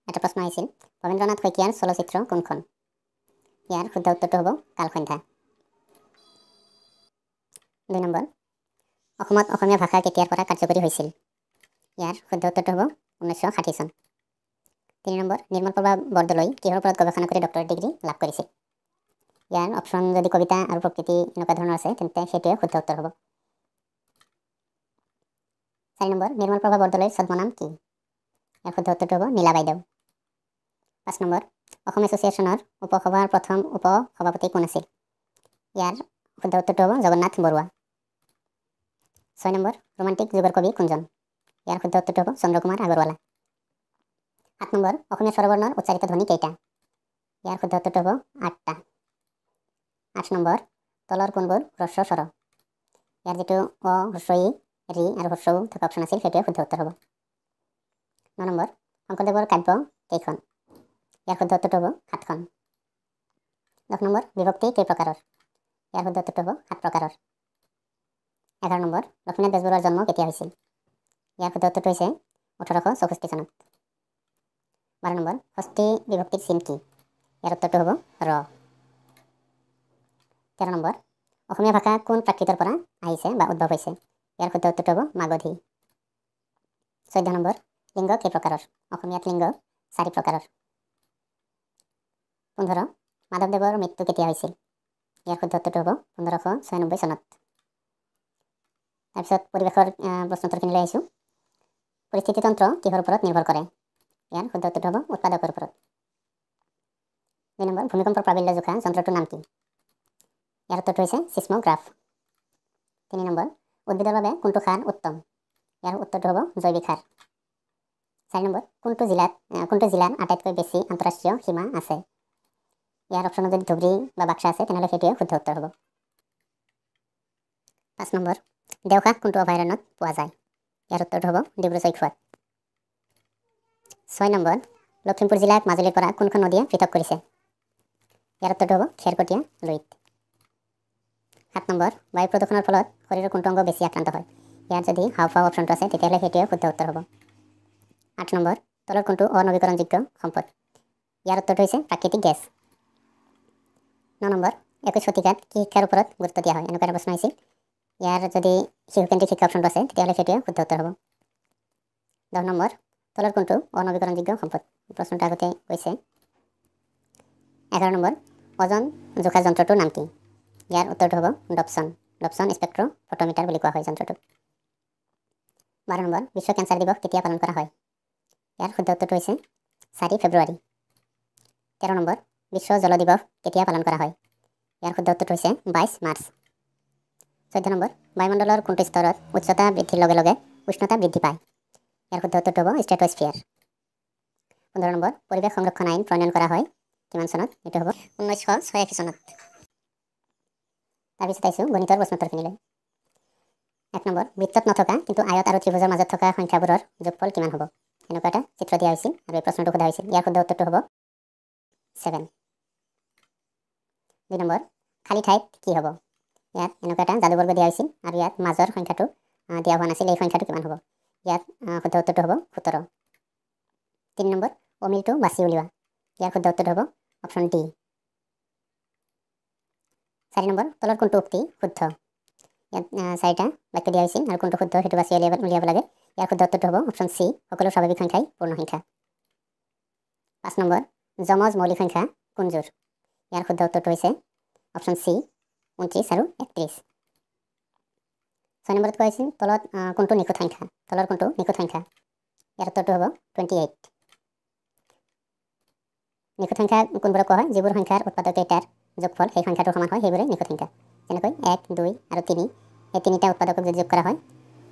এটা প্ৰশ্ন আহিছিল, ভৱেন্দ্ৰনাথ শইকীয়াৰ চলচ্চিত্ৰ কোনখন? ইয়াৰ শুদ্ধ উত্তৰটো হ'ব কালসন্ধ্যা। 2 নম্বৰ, অসমত অসমীয়া ভাষা কেতিয়াৰ পৰা কাৰ্যকৰী হৈছিল? ইয়াৰ শুদ্ধ উত্তৰটো হ'ব 1960 চন। 3 নম্বৰ, নিৰ্মল প্ৰভা বৰদলৈ কিহৰ ওপৰত গৱেষণা কৰি ডক্টৰেট ডিগ্ৰী লাভ কৰিছিল? ইয়াৰ অপশ্যন যদি কবিতা আৰু প্ৰকৃতি এনেকুৱা ধৰণৰ আছে তেন্তে সেইটোৱে শুদ্ধ উত্তৰ হ'ব। 4 নম্বৰ, নিৰ্মল প্ৰভা বৰদলৈৰ ছদ্মনাম কি? ইয়াৰ শুদ্ধ উত্তৰটো হ'ব নীলা বাইদেউ। 5 নম্বৰ, অসম এছ'চিয়েশ্যনৰ উপসভাৰ প্ৰথম উপ সভাপতি কোন আছিল? ইয়াৰ শুদ্ধ উত্তৰটো হ'ব জগন্নাথ বৰুৱা। 6 নম্বৰ, ৰোমান্টিক যুগৰ কবি কোনজন? ইয়াৰ শুদ্ধ উত্তৰটো হ'ব চন্দ্ৰকুমাৰ আগৰৱালা। 7 নম্বৰ, অসমীয়া স্বৰবৰ্ণৰ উচ্চাৰিত ধ্বনি কেইটা? ইয়াৰ শুদ্ধ উত্তৰটো হ'ব 8টা। 8 নম্বৰ, তলৰ কোনবোৰ হ্ৰস্ব স্বৰ? ইয়াৰ যিটো অ, হ্ৰস্ব ই, ৰি আৰু হ্ৰস্ব উ থকা অপশ্যন আছিল সেইটোৱে শুদ্ধ উত্তৰ হ'ব। 9 নম্বৰ, শংকৰদেৱৰ কাব্য কেইখন? ইয়াৰ শুদ্ধ উত্তৰটো হ'ব 7খন। 10 নম্বৰ, বিভক্তি কেই প্ৰকাৰৰ? ইয়াৰ শুদ্ধ উত্তৰটো হ'ব 7 প্ৰকাৰৰ। 11 নম্বৰ, লক্ষ্মীনাথ বেজবৰুৱাৰ জন্ম কেতিয়া হৈছিল? ইয়াৰ শুদ্ধ উত্তৰটো হৈছে 1864 চনত। 12 নম্বৰ, ষষ্ঠী বিভক্তিৰ চিন কি? ইয়াৰ উত্তৰটো হ'ব ৰ। 13 নম্বৰ, অসমীয়া ভাষা কোন প্ৰাকৃতৰ পৰা আহিছে বা উদ্ভৱ হৈছে? ইয়াৰ শুদ্ধ উত্তৰটো হ'ব মাগধী। 14 নম্বৰ, লিংগ কেই প্ৰকাৰৰ? অসমীয়াত লিংগ 4 প্ৰকাৰৰ। 15, মাধৱদেৱৰ মৃত্যু কেতিয়া হৈছিল? ইয়াৰ শুদ্ধ উত্তৰটো হ'ব 1596 চনত। তাৰপিছত পৰিৱেশৰ প্ৰশ্নোত্তৰখিনিলৈ আহিছোঁ। পৰিস্থিতিতন্ত্ৰ কিহৰ ওপৰত নিৰ্ভৰ কৰে? ইয়াৰ শুদ্ধ উত্তৰটো হ'ব উৎপাদকৰ ওপৰত। 2 নম্বৰ, ভূমিকম্পৰ প্ৰাবল্য জোখা যন্ত্ৰটোৰ নাম কি? ইয়াৰ উত্তৰটো হৈছে চিছম'গ্ৰাফ। 3 নম্বৰ, উদ্ভিদৰ বাবে কোনটো সাৰ উত্তম? ইয়াৰ উত্তৰটো হ'ব জৈৱিক সাৰ। 4 নম্বৰ, কোনটো জিলাৰ আটাইতকৈ বেছি আন্তঃৰাষ্ট্ৰীয় সীমা আছে? ইয়াৰ অপশ্যনত যদি ধুবুৰী বা বাক্সা আছে তেনেহ'লে সেইটোৱে শুদ্ধ উত্তৰ হ'ব। 5 নম্বৰ, দেওহাঁহ কোনটো অভয়াৰণ্যত পোৱা যায়? ইয়াৰ উত্তৰটো হ'ব ডিব্ৰু চৈখোৱাত। 6 নম্বৰ, লখিমপুৰ জিলাক মাজুলীৰ পৰা কোনখন নদীয়ে পৃথক কৰিছে? ইয়াৰ উত্তৰটো হ'ব খেৰকটীয়া লুইত। 7 নম্বৰ, বায়ু প্ৰদূষণৰ ফলত শৰীৰৰ কোনটো অংগ বেছি আক্ৰান্ত হয়? ইয়াত যদি হাওঁফাওঁ অপশ্যনটো আছে তেতিয়াহ'লে সেইটোৱে শুদ্ধ উত্তৰ হ'ব। 8 নম্বৰ, তলৰ কোনটো অনবীকৰণযোগ্য সম্পদ? ইয়াৰ উত্তৰটো হৈছে প্ৰাকৃতিক গেছ। 9 নম্বৰ, 21 শতিকাত কি শিক্ষাৰ ওপৰত গুৰুত্ব দিয়া হয়? এনেকুৱা এটা প্ৰশ্ন আহিছিল। ইয়াৰ যদি শিশুকেন্দ্ৰিক শিক্ষা অপশ্যনটো আছে তেতিয়াহ'লে সেইটোৱে শুদ্ধ উত্তৰ হ'ব। 10 নম্বৰ, তলৰ কোনটো অনবীকৰণযোগ্য সম্পদ? প্ৰশ্নটো আগতে কৈছে। 11 নম্বৰ, ওজন জোখা যন্ত্ৰটোৰ নাম কি? ইয়াৰ উত্তৰটো হ'ব ডপছন। ডপছন স্পেক্ট্ৰ ফটোমিটাৰ বুলি কোৱা হয় যন্ত্ৰটোক। 12 নম্বৰ, বিশ্ব কেঞ্চাৰ দিৱস কেতিয়া পালন কৰা হয়? ইয়াৰ শুদ্ধ উত্তৰটো হৈছে 4 ফেব্ৰুৱাৰী। 13 নম্বৰ, বিশ্ব জল দিৱস কেতিয়া পালন কৰা হয়? ইয়াৰ শুদ্ধ উত্তৰটো হৈছে 22 মাৰ্চ। 14 নম্বৰ, বায়ুমণ্ডলৰ কোনটো স্তৰত উচ্চতা বৃদ্ধিৰ লগে লগে উষ্ণতা বৃদ্ধি পায়? ইয়াৰ শুদ্ধ উত্তৰটো হ'ব ষ্ট্ৰেটস্ফিয়াৰ। 15 নম্বৰ, পৰিৱেশ সংৰক্ষণ আইন প্ৰণয়ন কৰা হয় কিমান চনত? এইটো হ'ব 1986 চনত। তাৰপিছত আহিছোঁ গণিতৰ প্ৰশ্নোত্তৰখিনিলৈ। 1 নম্বৰ, বৃত্তত নথকা কিন্তু আয়ত আৰু ত্ৰিভুজৰ মাজত থকা সংখ্যাবোৰৰ যোগফল কিমান হ'ব? এনেকুৱা এটা চিত্ৰ দিয়া হৈছিল আৰু এই প্ৰশ্নটো সোধা হৈছিল। ইয়াৰ শুদ্ধ উত্তৰটো হ'ব 7। 2 নম্বৰ, খালী ঠাইত কি হ'ব? ইয়াত এনেকুৱা এটা যাদুবৰ্গ দিয়া হৈছিল আৰু ইয়াত মাজৰ সংখ্যাটো দিয়া হোৱা নাছিল, এই সংখ্যাটো কিমান হ'ব? ইয়াত শুদ্ধ উত্তৰটো হ'ব 17। 3 নম্বৰ, অমিলটো বাছি উলিওৱা। ইয়াৰ শুদ্ধ উত্তৰটো হ'ব অপশ্যন ডি। 4 নম্বৰ, তলৰ কোনটো উক্তি শুদ্ধ? ইয়াত 4টা বাক্য দিয়া হৈছিল আৰু কোনটো শুদ্ধ সেইটো বাছি উলিয়াব লাগে। ইয়াৰ শুদ্ধ উত্তৰটো হ'ব অপশ্যন চি, সকলো স্বাভাৱিক সংখ্যাই পূৰ্ণ সংখ্যা। 5 নম্বৰ, যমজ মৌলিক সংখ্যা কোনযোৰ? ইয়াৰ শুদ্ধ উত্তৰটো হৈছে অপশ্যন চি, 29 আৰু 31। 6 নম্বৰত কোৱা হৈছিল তলত কোনটো নিখুঁত সংখ্যা? তলৰ কোনটো নিখুঁত সংখ্যা? ইয়াৰ উত্তৰটো হ'ব 28। নিখুঁত সংখ্যা কোনবোৰক কোৱা হয়? যিবোৰ সংখ্যাৰ উৎপাদক কেইটাৰ যোগফল সেই সংখ্যাটোৰ সমান হয় সেইবোৰে নিখুঁত সংখ্যা। যেনেকৈ 1, 2 আৰু 3, এই তিনিটা উৎপাদকক যদি যোগ কৰা হয়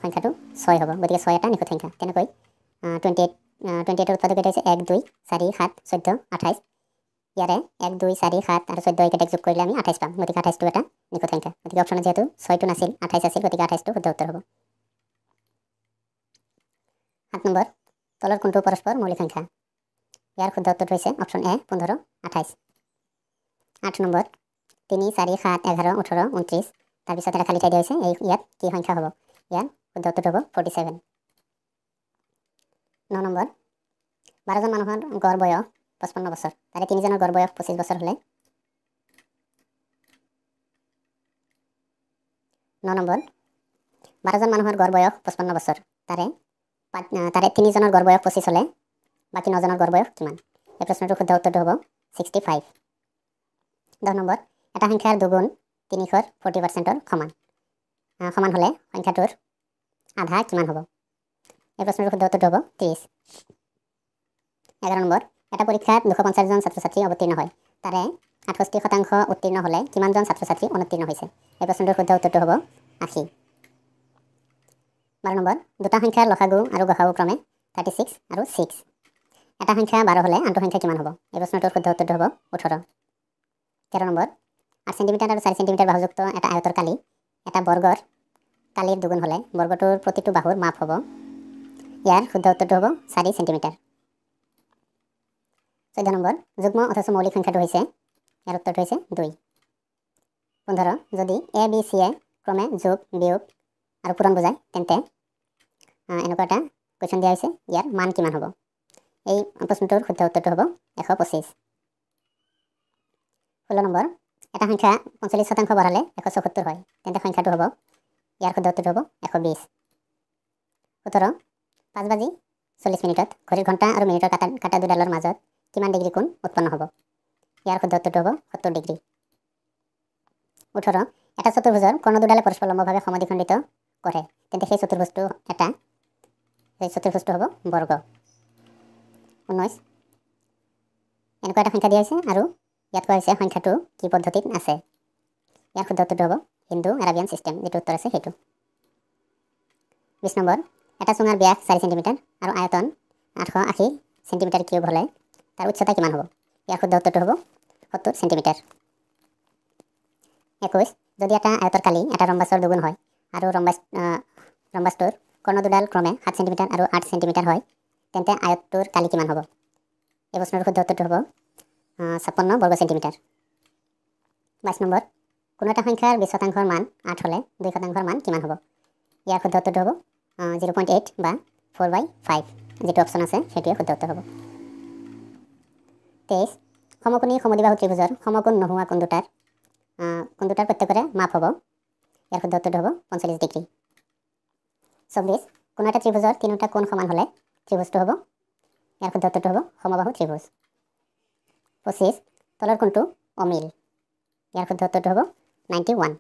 সংখ্যাটো 6 হ'ব, গতিকে 6 এটা নিখুঁত সংখ্যা। তেনেকৈ 28ৰ উৎপাদক কেইটা হৈছে 1, 2, 4, 7, 14, 28। ইয়াৰে 1, 2, 4, 7 আৰু 14 এইকেইটাক যোগ কৰিলে আমি 28 পাম, গতিকে 28টো এটা নিখুঁত সংখ্যা। গতিকে অপশ্যনত যিহেতু 6টো নাছিল, 28 আছিল, গতিকে 28টো শুদ্ধ উত্তৰ হ'ব। 7 নম্বৰ, তলৰ কোনটো পৰস্পৰ মৌলিক সংখ্যা? ইয়াৰ শুদ্ধ উত্তৰটো হৈছে অপশ্যন এ, 15, 28। 8 নম্বৰ, 3, 4, 7, 11, 18, 29, তাৰপিছত এটা খালী ঠাই দিয়া হৈছে, এই ইয়াত কি সংখ্যা হ'ব? ইয়াৰ শুদ্ধ উত্তৰটো হ'ব 47। 9 নম্বৰ, 12জন মানুহৰ গড় বয়স 55 বছৰ, তাৰে 3জনৰ গড় বয়স 25 বছৰ হ'লে। 9 নম্বৰ, 12জন মানুহৰ গড় বয়স 55 বছৰ, তাৰে 3জনৰ গড় বয়স 25 হ'লে বাকী 9জনৰ গড় বয়স কিমান? এই প্ৰশ্নটোৰ শুদ্ধ উত্তৰটো হ'ব 65। 10 নম্বৰ, এটা সংখ্যাৰ দুগুণ 300 40%ৰ সমান হ'লে সংখ্যাটোৰ আধা কিমান হ'ব? এই প্ৰশ্নটোৰ শুদ্ধ উত্তৰটো হ'ব 30। 11 নম্বৰ, এটা পৰীক্ষাত 250 জন ছাত্ৰ ছাত্ৰী অৱতীৰ্ণ হয়, তাৰে 68% উত্তীৰ্ণ হ'লে কিমানজন ছাত্ৰ ছাত্ৰী অনুত্তীৰ্ণ হৈছে? এই প্ৰশ্নটোৰ শুদ্ধ উত্তৰটো হ'ব 80। 12 নম্বৰ, দুটা সংখ্যাৰ লসাগু আৰু গসাগু ক্ৰমে 36 আৰু 6, এটা সংখ্যা 12 হ'লে আনটো সংখ্যা কিমান হ'ব? এই প্ৰশ্নটোৰ শুদ্ধ উত্তৰটো হ'ব 18। 13 নম্বৰ, 8 চেণ্টিমিটাৰ আৰু 4 চেণ্টিমিটাৰ বাহুযুক্ত এটা আয়তৰ কালি এটা বৰ্গৰ কালিৰ দুগুণ হ'লে বৰ্গটোৰ প্ৰতিটো বাহুৰ মাপ হ'ব। ইয়াৰ শুদ্ধ উত্তৰটো হ'ব 4 চেণ্টিমিটাৰ। 14 নম্বৰ, যুগ্ম অথচ মৌলিক সংখ্যাটো হৈছে, ইয়াৰ উত্তৰটো হৈছে 2। 15, যদি এ বি চি এ ক্ৰমে যোগ, বিয়োগ আৰু পূৰণ বুজায় তেন্তে এনেকুৱা এটা কুৱেশ্যন দিয়া হৈছে, ইয়াৰ মান কিমান হ'ব? এই প্ৰশ্নটোৰ শুদ্ধ উত্তৰটো হ'ব 125। 16 নম্বৰ, এটা সংখ্যা 45% বঢ়ালে 174 হয়, তেন্তে সংখ্যাটো হ'ব, ইয়াৰ শুদ্ধ উত্তৰটো হ'ব 120। 17, 5:40 ঘড়ীৰ ঘণ্টা আৰু মিনিটৰ কাটা দুডালৰ মাজত কিমান ডিগ্ৰী কোণ উৎপন্ন হ'ব? ইয়াৰ শুদ্ধ উত্তৰটো হ'ব 70 ডিগ্ৰী। 18, এটা চতুৰ্ভুজৰ কৰ্ণ দুডালে পৰস্পৰ লম্বভাৱে সমদ্বিখণ্ডিত কৰে, তেন্তে সেই চতুৰ্ভুজটো হ'ব বৰ্গ। 19, এনেকুৱা এটা সংখ্যা দিয়া হৈছে আৰু ইয়াত কোৱা হৈছে সংখ্যাটো কি পদ্ধতিত আছে। ইয়াৰ শুদ্ধ উত্তৰটো হ'ব হিন্দু আৰাবিয়ান ছিষ্টেম, যিটো উত্তৰ আছে সেইটো। 20 নম্বৰ, এটা চুঙাৰ ব্যাস 4 চেণ্টিমিটাৰ আৰু আয়তন 880 চেণ্টিমিটাৰ কিউব হ'লে তাৰ উচ্চতা কিমান হ'ব? ইয়াৰ শুদ্ধ উত্তৰটো হ'ব 70 চেণ্টিমিটাৰ। 21, যদি এটা আয়তৰ কালি এটা ৰম্বাছৰ দুগুণ হয় আৰু ৰম্বাছটোৰ কৰ্ণ দুডাল ক্ৰমে 7 চেণ্টিমিটাৰ আৰু 8 চেণ্টিমিটাৰ হয়, তেন্তে আয়তটোৰ কালি কিমান হ'ব? এই প্ৰশ্নটোৰ শুদ্ধ উত্তৰটো হ'ব 56 বৰ্গ চেণ্টিমিটাৰ। 22 নম্বৰ, কোনো এটা সংখ্যাৰ 20%ৰ মান 8 হ'লে 2%ৰ মান কিমান হ'ব? ইয়াৰ শুদ্ধ উত্তৰটো হ'ব 0.8 বা 4/5, যিটো অপশ্যন আছে সেইটোৱে শুদ্ধ উত্তৰ হ'ব। 23, সমকোণী সমদ্বিবাহু ত্ৰিভুজৰ সমকোণ নোহোৱা কোণ দুটাৰ প্ৰত্যেকৰে মাপ হ'ব। ইয়াৰ শুদ্ধ উত্তৰটো হ'ব 45 ডিগ্ৰী। 24, কোনো এটা ত্ৰিভুজৰ তিনিটা কোণ সমান হ'লে ত্ৰিভুজটো হ'ব, ইয়াৰ শুদ্ধ উত্তৰটো হ'ব সমবাহু ত্ৰিভুজ। 25, তলৰ কোণটো অমিল। ইয়াৰ শুদ্ধ উত্তৰটো হ'ব 91।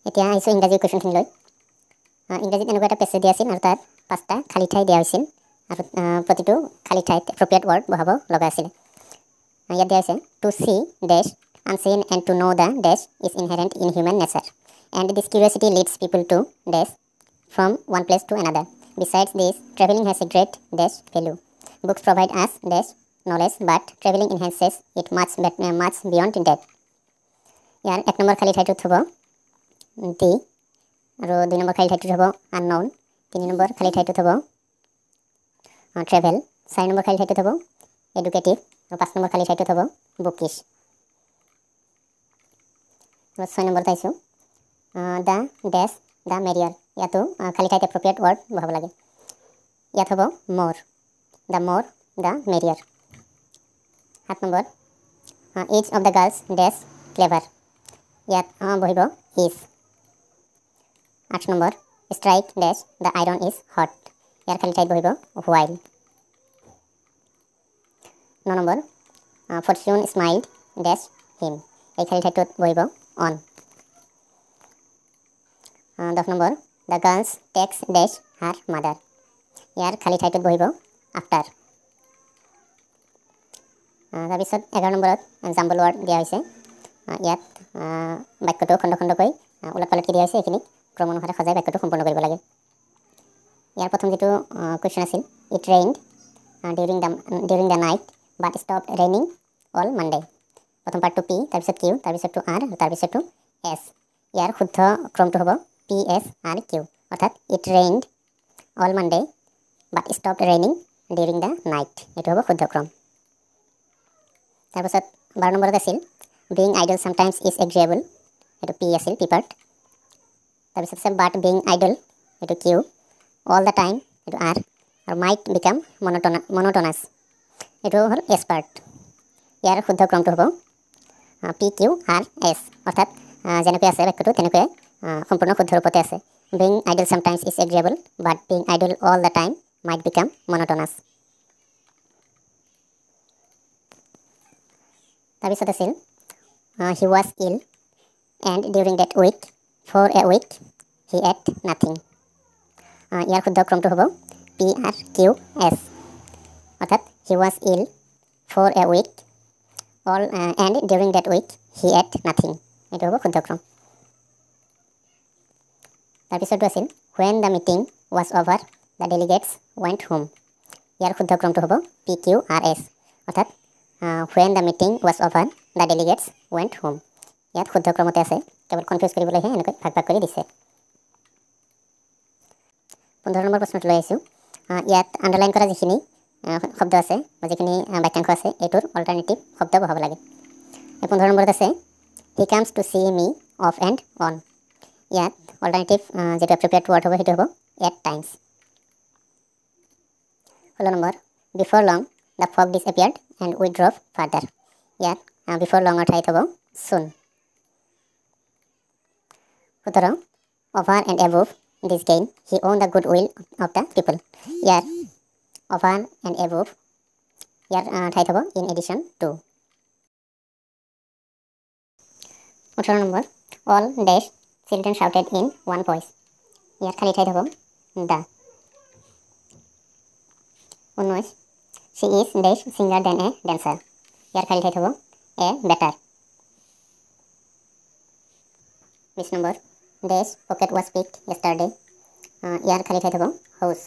এতিয়া আহিছোঁ ইংৰাজী কুৱেশ্যনখিনিলৈ। ইংৰাজীত এনেকুৱা এটা পেছেজ দিয়া আছিল আৰু তাত 5টা খালী ঠাই দিয়া হৈছিল আৰু প্ৰতিটো খালী ঠাইত এপ্ৰপ্ৰিয়েট ৱৰ্ড বহাব লগা আছিলে। ইয়াত দিয়া হৈছে to see dash unseen and to know the dash is inherent in human nature and this curiosity leads people to dash from one place to another. Besides this, travelling has a great dash value. Books provide us dash knowledge but travelling enhances it much much beyond that. Year 1 number খালী ঠাইটোত হ'ব D আৰু 2 number খালী ঠাইটোত হ'ব unknown, 3 number খালী ঠাইটোত হ'ব travel, 4 number খালী ঠাইটোত হ'ব educative আৰু 5 নম্বৰ খালী ঠাইটোত হ'ব বুকিছ। 6 নম্বৰত আহিছোঁ the dash the মেৰিয়াৰ, ইয়াতো খালী ঠাইত এপ্ৰপ্ৰিয়েট ৱৰ্ড বহাব লাগে। ইয়াত হ'ব more, the more the merrier. 7 number, each of the girls dash clever, ইয়াত বহিব is. 8 number, strike dash the iron is hot, ইয়াৰ খালী ঠাইত বহিব while. 9 number, fortune smiled dash him, এই খালী ঠাইটোত বহিব on. 10 number, the girls takes dash her mother, ইয়াৰ খালী ঠাইটোত বহিব আফটাৰ। তাৰপিছত 11 নম্বৰত জাম্বল ৱৰ্ড দিয়া হৈছে। ইয়াত বাক্যটো খণ্ড খণ্ডকৈ ওলট পালটকৈ দিয়া হৈছে, এইখিনিক ক্ৰম অনুসাৰে সজাই বাক্যটো সম্পূৰ্ণ কৰিব লাগে। ইয়াৰ প্ৰথম যিটো কুৱেশ্যন আছিল, it rained during the night but stop raining all Monday. প্ৰথম পাৰ্টটো পি, তাৰপিছত কিউ, তাৰপিছতটো আৰ, তাৰপিছতটো এছ। ইয়াৰ শুদ্ধ ক্ৰমটো হ'ব পি এছ আৰ কিউ, অৰ্থাৎ it rained all Monday but stop raining during the night, এইটো হ'ব শুদ্ধ ক্ৰম। তাৰপাছত 12 নম্বৰত আছিল being idle sometimes is agreeable, এইটো পি আছিল, পি পাৰ্ট। তাৰপিছত আছে বাট বিং আইডল, এইটো কিউ, অল the time, এইটো আৰ, আৰু মাইট বিকাম মনোটনাছ, এইটো হ'ল এছ পাৰ্ট। ইয়াৰ শুদ্ধ ক্ৰমটো হ'ব পি কিউ আৰ এছ, অৰ্থাৎ যেনেকৈ আছে বাক্যটো তেনেকৈ সম্পূৰ্ণ শুদ্ধ ৰূপতে আছে। Being idle sometimes is agreeable, but being idle all the time might become monotonous. তাৰপিছত আছিল he was ill and during that week for a week he ate nothing. ইয়াৰ শুদ্ধ ক্ৰমটো হ'ব পি আৰ কিউ এছ, অৰ্থাৎ he was ill for a week all and during that week he ate nothing, এইটো হ'ব শুদ্ধ ক্ৰম। তাৰপিছতো আছিল when the meeting was over the delegates went home. ইয়াৰ শুদ্ধ ক্ৰমটো হ'ব পি কিউ আৰ এছ, অৰ্থাৎ when the meeting was over the delegates went home. ইয়াত শুদ্ধ ক্ৰমতে আছে, কেৱল কনফিউজ কৰিবলৈহে এনেকৈ ভাগ ভাগ কৰি দিছে। 15 নম্বৰ প্ৰশ্নটো লৈ আহিছোঁ। ইয়াত আণ্ডাৰলাইন কৰা যিখিনি শব্দ আছে বা যিখিনি বাক্যাংশ আছে এইটোৰ অল্টাৰনেটিভ শব্দ বহাব লাগে। এই 15 নম্বৰত আছে he comes to see me off and on. ইয়াত অল্টাৰনেটিভ যিটো এপ্ৰপ্ৰিয়েট ৱৰ্ড হ'ব সেইটো হ'ব at times. 16 number before long the fog disappeared and we drove further. ইয়াত বিফৰ লঙৰ ঠাইত হ'ব soon. 17 over and above this gain he won the goodwill of the people. Year over and above ইয়াৰ ঠাইত হ'ব in addition to. 18 number all dash children shouted in one voice. ইয়াৰ খালী ঠাইত হ'ব the. 19 she is dash singer than a dancer. ইয়াৰ খালী ঠাইত হ'ব a better. 20 number dash pocket was picked yesterday. ইয়াৰ খালী ঠাইত হ'ব হাউচ।